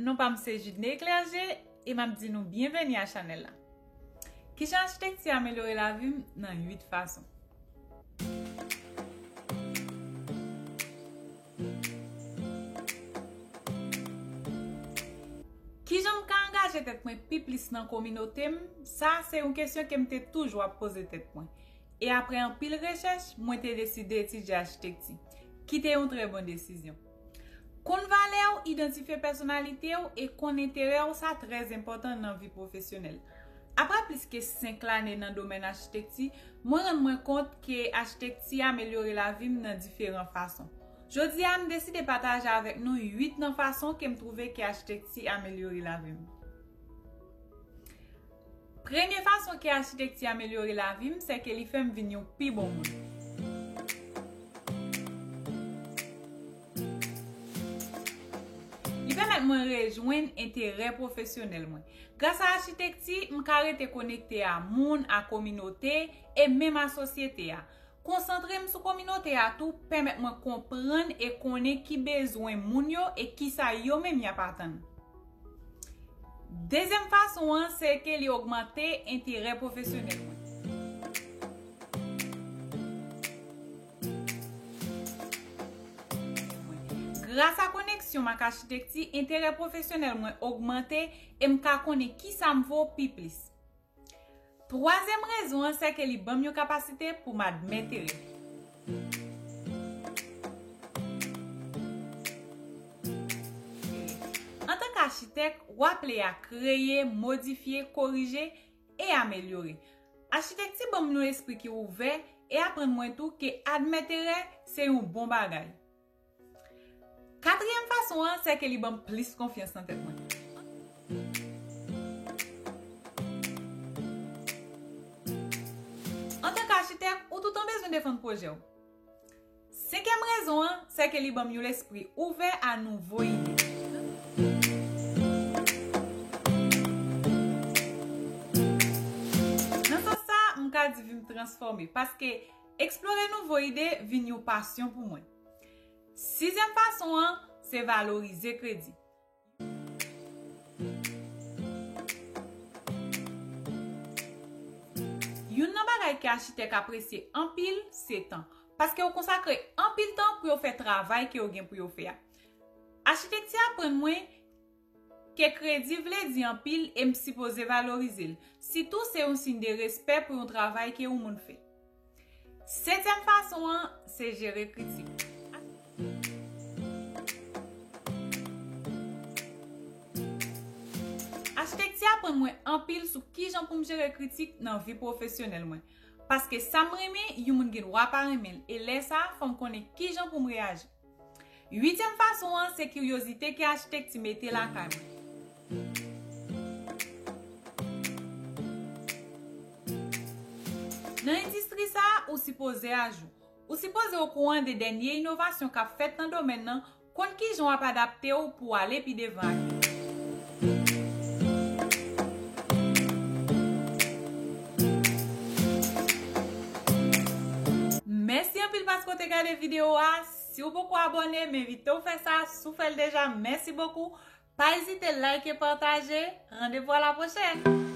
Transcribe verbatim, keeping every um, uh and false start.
Non pa m se Judney Clergé e m ap di nou byenveni a chanèl la. Kijan achitekti amelyore lavi m nan uit fason? Kijan m ka angaje tèt mwen pi plis nan kominote m? Sa se yon kesyon ke m te toujou ap poze tèt mwen. E apre anpil rechèch, mwen te deside etidye achitekti, ki te yon trè bon desizyon. Konn valè w, idantifye pèsonalite w e konn enterè w, sa trè enpòtan nan vi pwofesyonèl. Apre plis ke senk lane nan domèn achitekti, mwen rann mwen kont ke achitekti amelyore lavi m nan diferan fason. Jodi a, m deside pataje avèk nou uit nan fason ke m twouve ke achitekti amelyore lavi m. Premye fason ke achitekti amelyore lavi m, se ke li fè m vin yon pi bon moun. Li pèmèt mwen rejwenn enterè pwofesyonèl mwen. Gras a achitekti, m ka rete konekte a moun, a kominote, e menm a sosyete a. Konsantre m sou kominote a tou pèmèt mwen konprann e konnen ki bezwen moun yo e kisa yo menm y ap atann. Dezyèm fason an, se ke li ogmante enterè pwofesyonèl mwen. Gras a koneksyon m ak achitekti, enterè pwofesyonèl mwen ogmante e m ka konnen kisa m vo pi plis. Twazyèm rezon an, se ke li ban m yon kapasite pou m admèt erè. Antanke achitèk, w aple a kreye, modifye, korije e amelyore. Achitekti ban m yon lespri ki ouvè e aprann mwen tou ke admèt erè se yon bon bagay. Katriyèm fason an, se ke li ban m plis konfyans nan tèt mwen. Antanke achitèk, ou toutan bezwen defann pwojè w. Senkyèm rezon an, se ke li ban m yon lespri ouvè a nouvo ide. Nan sans sa, m ka di vi m transfòme, paske eksplore nouvo ide vin yon pasyon pou mwen. Sizyèm fason an, se valorize kredi. Youn nan bagay ke achitèk apresye anpil, se tan. Paske w konsakre anpil tan pou yo fè travay ke yo gen pou yo fè a. Achitekti aprann mwen ke kredi vle di anpil e m sipoze valorize l. Sitou se yon siy de respè pou yon travay ke yon moun fè. Setyèm fason an, se jere kritik. Achitekti aprann mwen anpil sou kijan pou m jere kritik nan vi pwofesyonèl mwen. Paske sa m renmen, yon moun gen dwa pa renmen l, e lè sa a, fò m konnen kijan pou m reyaji. Uityèm fason an, se kiryozite ke achitekti mete lakay mwen. Nan endistri sa a, ou sipoze ajou. Ou sipoze okouran de dènye inovasyon k ap fèt nan domèn nan, konn kijan w ap adapte w pou w ale pi devan ak yo. Mèsi anpil paske w te gade videyo a. Si w poko abòne, m envite w fè sa. Si w fè l deja, mèsi bokou. Pa ezite like e pataje. Randevou a la pwochèn!